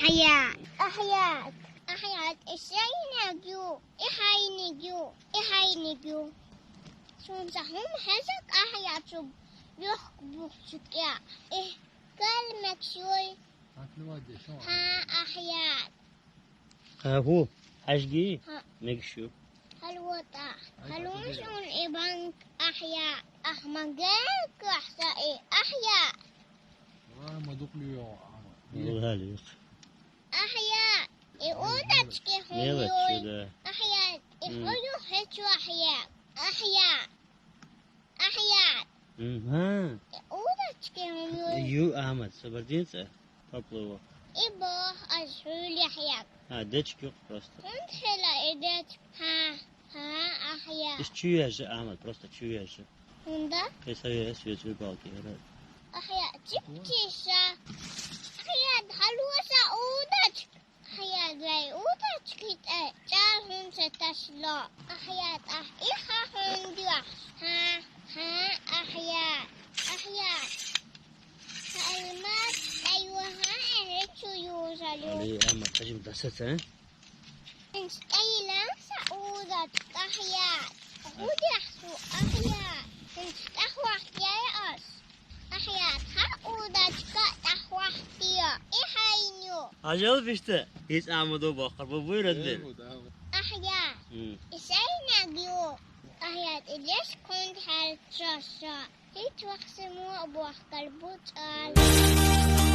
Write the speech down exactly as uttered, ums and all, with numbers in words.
Ахьяд. Ахьяд. Ахьяд, и сайнаг ю, и хьайниг ю, и хьайниг ю. Сунца хӀума хьежа, Ахьяд, шу лохк бухчу кӀя. И кал мекшой. Хьа, Ахьяд. Ха ху, хьажги? Ха. Мегаш ю. Хьалвота. Хьалвота. Хьалвота шун и банк, Ахьяд. Ахмагел кахса и, Ахьяд. Ва, ма дукли ё, ама. Валгали юх. Ахьяд. И удочки хьун. Мелочь, да. Ахьяд. И хьую хечу, Ахьяд. Ахьяд. Ахьяд. Мгм. И удочки хьун. Ю, Ахьмад, сабардинца. Поплыва. И бох аз хьули, Ахьяд. А, дечки просто. Хьун хела и дечки. Ха, ха, Ахьяд. Иш чуяжа, Ахьмад, просто чуяжа. Унда? Кесая свет рыбалки, ра. Ахьяд, чипчиша. Ахьяд, хьалвоса удочки. Ахьяд, вай удочки тӀе чӀар хӀунча ташло. Ахьяд, ахь, и ха хӀун дюхьс. Ха, ха, Ахьяд. Ахьяд. Хьалмат тӀайва хӀа, эхӀе чу южалю. Али, амма, кажим дасаца, а? Хинч тӀайлан са удочки, Ахьяд. Худяхсу, Ахьяд. Хинч тӀахвахьтяй ас. Ахьяд, ха удочка тӀахвахьтия. И хьайню. Ажал бишта. Ис амуду бохар бу буйрад бир. Ахьяд. М. И сайнаг ю. Ахьяд, и леш кунд хьал чоша. Хич вахсиму бохкал бу чӀал.